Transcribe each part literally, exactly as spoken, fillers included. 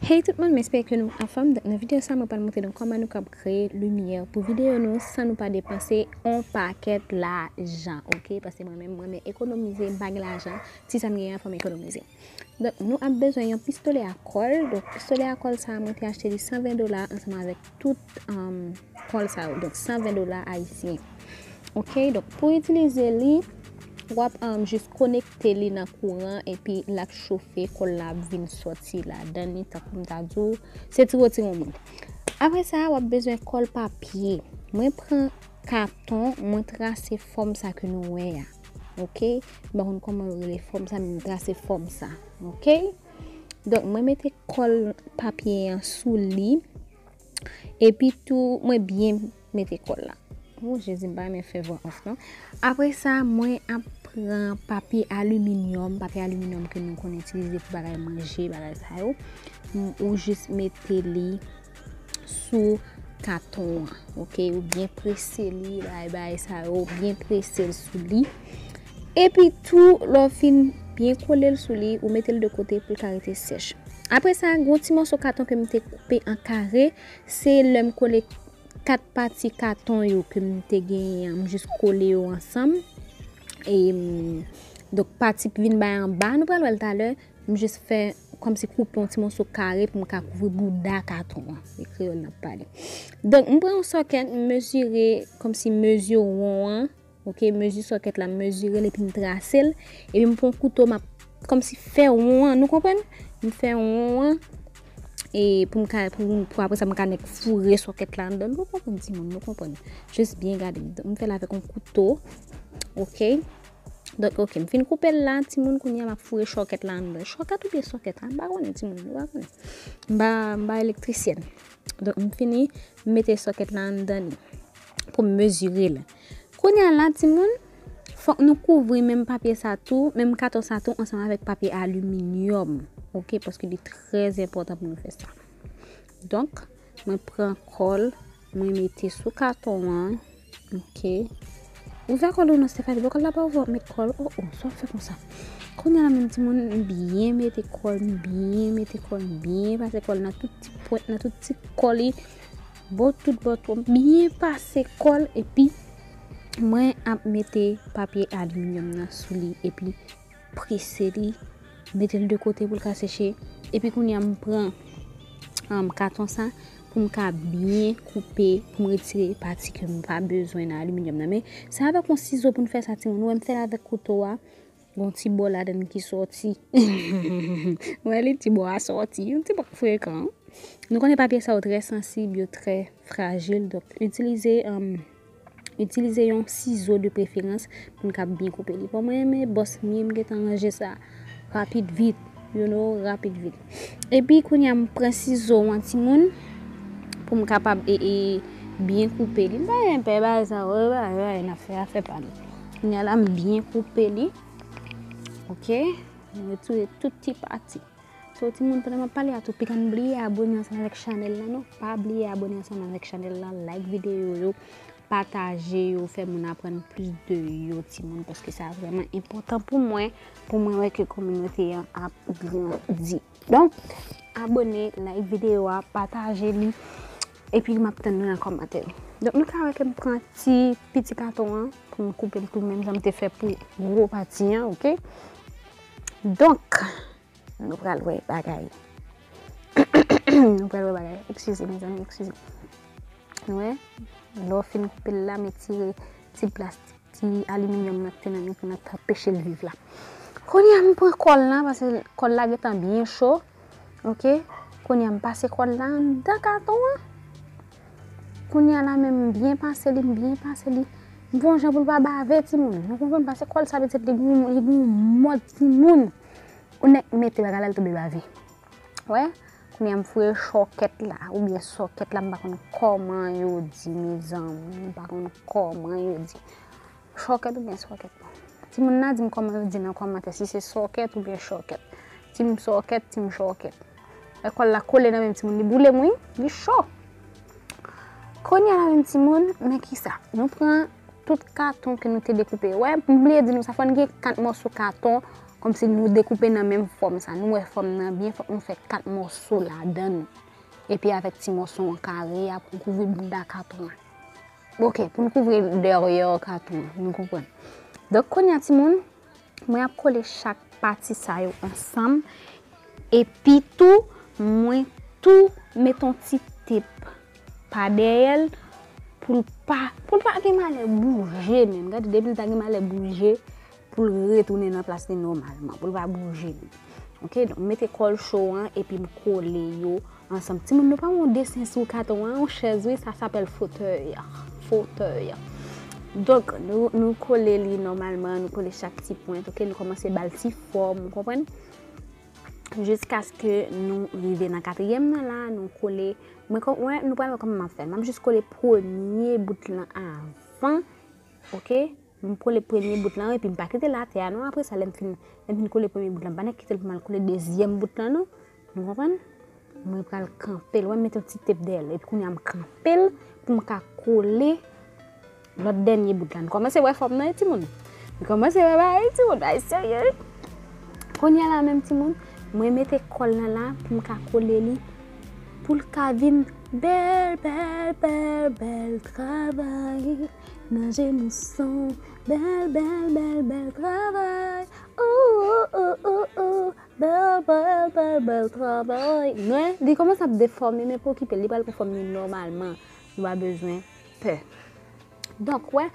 Hey tout moun, m espere ke nou anfòm. Donk, nan videyo sa, mwen pral montre nou kòman nou kab kreye limyè pou videyo nou san nou pa depanse yon pakèt lajan, oke? Paske mwen menm, mwen renmen ekonomize, m pa gen lajan, ti sa m genyen an, fò m ekonomize. Donk, nou ap bezwen yon pistolè a kòl. Donk, pistolè a kòl sa, mwen te achte li san ven dola ansanm avèk tout um, kòl sa yo. Donk, san ven dola ayisyen. Oke, donk, pou itilize li, w ap um, jis konekte li nan kouran epi l ap chofe, kòl la ap vin sòti ladan li, tankou m ta di w, se ti woti yon moun. Apre sa, w ap bezwen kòl papye. Mwen pran katon, mwen trase fòm sa ke nou wè a. Oke? M pa konn kòman yo rele fòm sa, men m trase fòm sa. Oke? Donk, mwen mete kòl papye an sou li. Epi tou, mwen byen mete kòl la. Oh, Jezi, m pa renmen fè vwa off, non. Apre sa, mwen ap pran papye aliminyòm, papye aliminyòm ke nou konn itilize pou bagay manje, bagay sa yo. M- Ou jis mete li sou katon an, oke? Ou byen prese li, bay, bay sa yo, ou byen prese l sou li. Epi tou, lè w fin byen kole l sou li, ou mete l de kote pou l ka rete sèch. Apre sa, gen yon ti mòso katon ke m te koupe an kare, se lè m kole kat pati katon yo ke m te genyen an, m jis kole yo ansanm. E, m, donk, pati k vin bay anba, nou pral wè l talè, m jis fè kòmsi koupe yon ti mòso kare pou m ka kouvri bouda katon an. Se kreyòl n ap pale. Donk, m pran yon sòkèt, m mezire kòmsi mezi won an. Oke, mezi sòkèt la, m mezire l epi m trase l. Epi m pran yon kouto, m ap kòmsi fè won an, nou konprann? M fè won an, e pou m ka, pou, pou apre sa, m ka nèk foure sòkèt la anndan. Nou konprann, timoun, nou konprann. Jis byen gade. M fè l avèk yon kouto. Oke? Donk, oke, m fin koupe l la, timoun, kounye a m ap foure sòkèt la anndan. Sòkèt oubyen sòkèt la? M pa konnen, timoun, nou pa konnen. M pa, m pa elektrisyèn. Donk, m fini, m mete sòkèt la anndan li pou m mezire l. Kounye a la, timoun, fòk nou kouvri menm papye sa tou, menm katon sa tou, ansanm avèk papye aliminyòm. Oke, paske li trè enpòtan pou nou fè sa. Donk, mwen pran kòl, mwen mete sou katon an. Oke. Ouvè kòl ou non, Stephanie. Bon, kòl la pa ouvè, w ap met kòl. Oh, oh, sa w fè konsa. Kounye a la menm, timoun, m byen mete kòl, m byen mete kòl, m byen pase kòl nan tout ti pwent, nan tout ti kò li. Bò tout bò twò, m byen pase kòl, epi mwen ap mete papye aliminyòm nan sou li, epi prese li, mete l de kote pou l ka seche. Epi kounye a m pran um, katon sa pou m ka byen koupe, pou m retire pati ke m pa bezwen nan aliminyòm nan. Men se avèk yon sizo pou n fè sa, timoun. Ou wè m fè l avèk kouto a, gon ti bò ladan l ki sòti. Ou wè li, ti bò a sòti. Yon ti bò frekan. Nou konnen papye sa yo trè sansib, yo trè frajil. Donk, itilize um, Itilize yon sizo de preferans pou n kab byen koupe li. Bon, mwen renmen bòs m ye, m gentan ranje sa rapid vit, you know, rapid vit. Epi kounye a m pran sizo an timoun pou m kapab e, e, byen koupe li. M pa gen pè bagay sa yo, bagay, bagay n ap fè, afè pa nou. Kounye a la m byen koupe li. Oke, m retire tout ti pati. So, timoun, pandan m ap pale a tou, pikan bliye abone ansanm avèk chanèl la, non. Pa bliye abone ansanm avèk chanèl la, like videyo yo, pataje yo, fè moun aprann plis de yo, timoun, paske sa vrèman enpòtan pou mwen, pou mwen wè ke kominote an ap grandi. Donk, abone, like videyo a, pataje li, epi m ap tann nou nan kòmantè yo. Donk, nou ka wè ke m pran ti piti katon an, pou m koupe l tou, menm jan m te fè pou gwo pati an, oke? Donk, Nou pral wè bagay. Nou pral wè bagay. Eskize, mezanmi, eskize. Nou wè, lè w fin koupe l la, m retire ti plastik, ti aliminyòm nan ki te nan mitan nan k t ap anpeche l viv la. Kounye a, m pran kòl la, paske kòl la gentan byen cho. Oke? Kounye a, m pase kòl la anndan katon an. Kounye a la menm, m byen pase li, m byen pase li. M fè yon jan pou l pa bave, timoun. Nou konprann, paske kòl sa, petèt, li gon, li gon mòd timoun. Ou nèk mete bagay la, l tonbe bave. Wè, kounye a m foure chòkèt la, oubyen sòkèt la, m pa konn kòman yo di, mezanmi, m pa konn kòman yo di. Chòkèt oubyen sòkèt? Timoun nan di m kòman yo di nan kòmantè, si se sòkèt oubyen chòkèt. Team sòkèt, team chòkèt. Lekòl la kole nan men timoun, li boule m, wi, li cho. Kounye a la menm timoun, men kisa? Nou pran tout katon ke nou te dekoupe. Wè, m bliye di nou sa, fò n gen kat mòso katon, kòmsi nou dekoupe nan menm fòm sa. Nou wè fòm nan byen, fòk nou fè kat mòso ladan l. Epi avèk ti mòso an kare a pou kouvri bounda katon an. Ok, pou n kouvri dèyè katon an, nou konprann. Donk, kounye a, timoun, mwen ap kole chak pati sa yo ansanm. Epi tou, mwen tou mete yon ti tep pa dèyè l pou l pa, pou l pa gen malè bouje menm. Gade, depi l ta gen malè bouje, pou l retounen nan plas li nòmalman, pou l pa bouje menm. Ok, donk, m mete kòl cho an, epi m kole yo ansanm. Timoun, nou pa wè yon desen sou katon an, yon chèz, wi, sa s'appelle fauteuil. Fauteuil. Donk, nou, nou kole li nòmalman, nou kole chak ti pwent, ok, nou kòmanse ba l ti fòm, ou konprann? Jiskaske nou rive nan katriyèm nan la, nou kole. Mwen, kò-, mwen, nou pral wè kòman m ap fè l. M ap jis kole premye bout lan avan, ok? M kole premye bout lan, epi m pa kite l atè a non. Apre sa, lè m fin, lè m fin kole premye bout lan, m pa nan kite l pou m al kole dezyèm bout lan non. Nou konprann? Mwen pral kanpe l, wè, m mete yon ti tep dèyè l. Epi kounye a, m kanpe l pou m ka kole lòt dènye bout la. Nou kòmanse wè fòm nan, wi, timoun. Nou kòmanse wè bagay, wi, timoun. Bagay serye, wi. Kounye a la menm, timoun, mwen mete kòl nan la pou m ka kole li, pou l ka vin bèl, bèl, bèl, bèl travay. Nanje mouson, bèl, bèl, bèl, bèl travay. Ou, ou, ou, ou, ou. Bèl, bèl, bèl, bèl travay. Nou wè, li kòmanse ap defòme, men pa okipe l, li pral pran fòm li nòmalman. Nou pa bezwen pè. Donk, wè,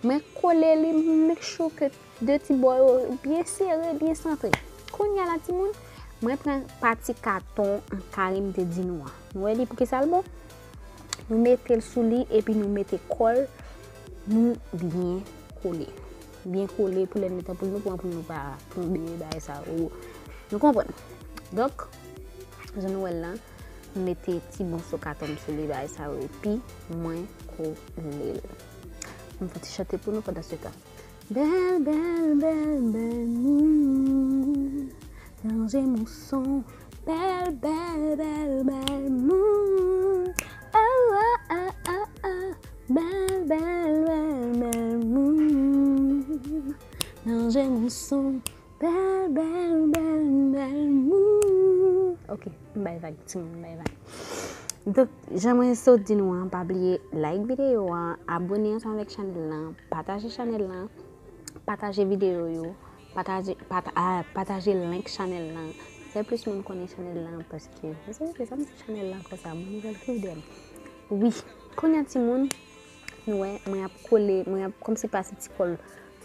mwen kole li, m make sure ke de ti bò yo byen sere, byen santre. Kounye a la, timoun, mwen pran pati katon an kare m te di nou an. Nou wè li pou ki sa l bon? Nou mete l sou li, epi nou mete kòl, nou byen kole. Byen kole pou lè n met anpoul nou, pou anpoul nou pa tonbe, bagay sa yo. Nou konprann? Donk, jan nou wè l la, m mete ti moso katon m sou li, bagay sa yo, epi mwen kole l. M fè ti chante pou nou pandan se tan. Bèl, bèl, bèl, bèl moun. Ranje mouson. Bèl, bèl, bèl, bèl moun. Oh, oh, oh, oh, oh. Bèl, bèl, bèl, bèl moun. Ranje mouson. Bèl, bèl, bèl, bèl moun. Ok, m bay vag, timoun, m bay vag. Donk, jan mwen sot di nou an, pa bliye like videyo an, abone ansanm avèk chanèl lan, pataje chanèl lan, pataje videyo yo, pataje, pata-, ah, pataje link chanèl lan. Fè plis moun konnen chanèl lan paske, mezanmi, se sa m di chanèl lan konsa, moun nouvèl ki ide m. Wi, kounye a timoun, nou wè, mwen ap kole, mwen ap kòmsi pase ti kòl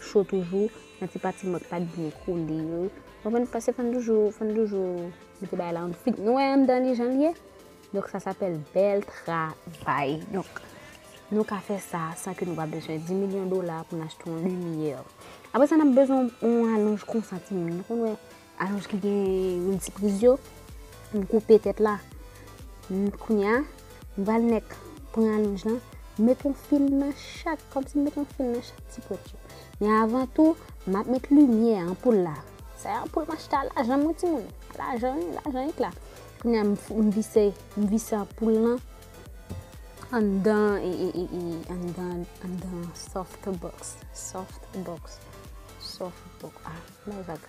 cho toujou, nan ti pati mwen k pa t byen kole yo. Konprann, paske fò n toujou, fò n toujou mete bagay la an fit. Nou wè anndan li jan l ye? Donk, sa s'appelle bèl travay. Donk, nou ka fè sa san ke nou pa bezwen di milyon dola pou n achte yon limyè. Apre sa, n ap bezwen yon alonj konsa, timoun. Nou konn wè alonj ki gen miltipriz yo. M koupe tèt la. M, kounye a, m pral nèk pran alonj lan. Mete yon fil nan chak, kòmsi m mete yon fil nan chak ti pwent yo. Men avan tou, m ap met limyè anpoul la. Sa e anpoul m achte a lajan mwen, timoun. Lajan, lajan ek la. Kounye a, m, m vise, m vise anpoul lan anndan, e, e, e, e, anndan, anndan softbox. Softbox. Softbox. Ah, mwen vag.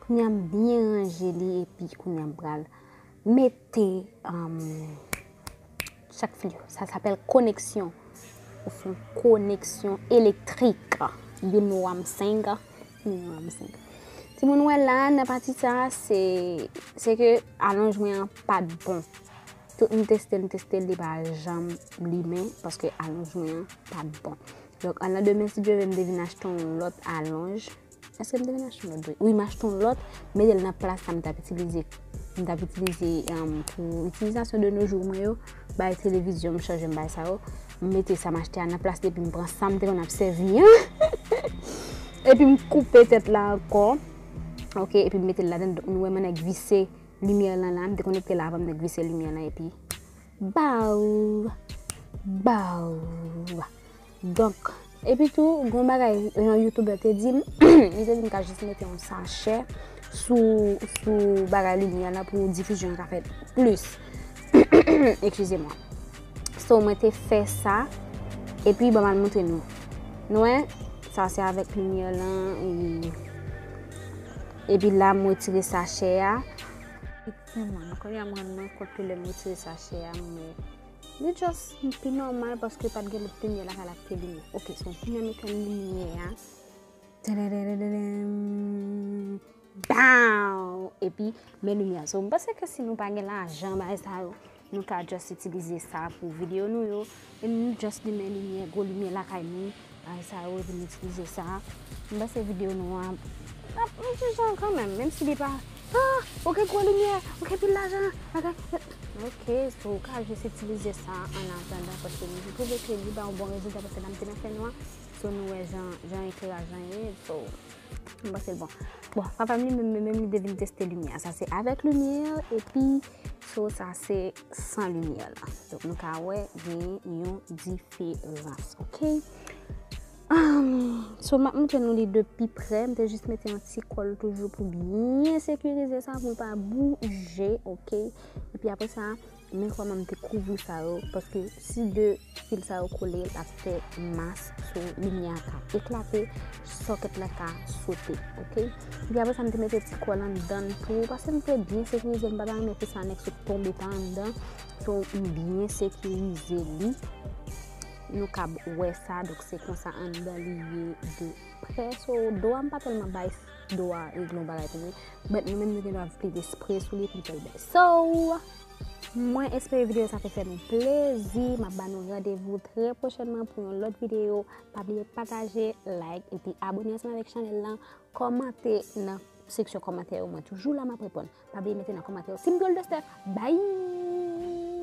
Kounye a, m byen ranje li, epi kounye a, m pral mete, um, chak fil yo. Sa s'appelle koneksyon. Ou fè yon koneksyon elektrik. You know what I'm saying? You know what I'm saying? Timoun, wè la, nan pati sa, se, se ke alonj mwen an pa t bon. Tout m teste, m teste, li pa janm limen, paske alonj mwen an pa t bon. Donk, an nan demen, si Dye vle, m te vin achte yon lòt alonj. Èske m te vin achte yon lòt vre? Wi, m achte yon lòt, m mete l nan plas sa m t ap itilize. M t ap itilize, um, pou itilizasyon de nos jours mwen yo, bay televizyon, m chanje, m bay sa yo. M mete sa m achte a nan plas li, epi m pran sa m te konn ap sèvi an. Epi m koupe tèt la ankò. Ok, epi m mete l ladan. Donk, nou wè m annik vise limyè lan la. M te konekte la avan, m te vise limyè lan, epi baw! Baw! Donk, epi tou, gon bagay yon youtubè te di m, li te di m ka jis mete yon sachè sou, sou bagay limyè la pou difizyon an ka fèt plis. Eskize mwen. So, mwen te fè sa, epi ban m al montre nou. Nou wè, sa se avèk limyè lan, e Epi la, m retire sachè a. Efektivman, kounye a m rann mwen kont ke lè m retire sachè a, m wè li just pi nòmal paske pa t gen lòt limyè lakay la ki te limen. Ok, so m fini mete limyè a. Tadadadadam. Bow! Epi, men limyè. So, m panse ke si nou pa gen lajan, bagay sa yo, nou ka just itilize sa pou videyo nou yo. E nou just limen limyè, gwo limyè lakay nou. Bagay sa yo, epi nou itilize sa. M panse videyo nou an ap yon ti jan kanmenm, menm si li pa, ah, ou gen gwo limyè, ou gen pil lajan, bagay. Ok, so ou ka just itilize sa an atandan, paske m twouve ke li ba yon bon rezilta, paske lè m te nan fènwa, so nou wè jan, jan ekleraj lan ye, so, m panse l bon. Bon, papa m li menm, menm li te vin teste limyè. Sa se avèk limyè, epi, so, sa se san limyè la. Donk, nou ka wè, gen yon diferans, ok? Um, so, m ap montre nou li de pi prè. M te jis mete yon ti kòl toujou pou byen sekirize sa, pou l pa bouje, ok? Epi apre sa, men kòman m te kouvri sa yo, paske si de fil sa yo kole, l ap fè mas, so limyè a ka eklate, sòkèt la ka sote, ok? Epi apre sa, m te mete ti kòl anndan l tou, paske m te byen sekirize, m pa ta renmen fè sa nèk sot tonbe pa anndan, so m byen sekirize li. Nou kab wè sa, donk se konsa anndan li ye de prè. So, do a m pa tèlman bay do a regle yon bagay pou mwen. But nou menm nou gen dwa pete spre sou li pou n fè l bèl. So, mwen espere videyo sa te fè nou plezi. M ap ba nou randevou trè pwochènman pou yon lòt videyo. Pa bliye pataje, like, epi abone ansanm avèk chanèl lan. Kòmante nan seksyon kòmantè yo. Mwen toujou la, m ap reponn. Pa bliye mete nan kòmantè yo. Team Gold Steph, bye!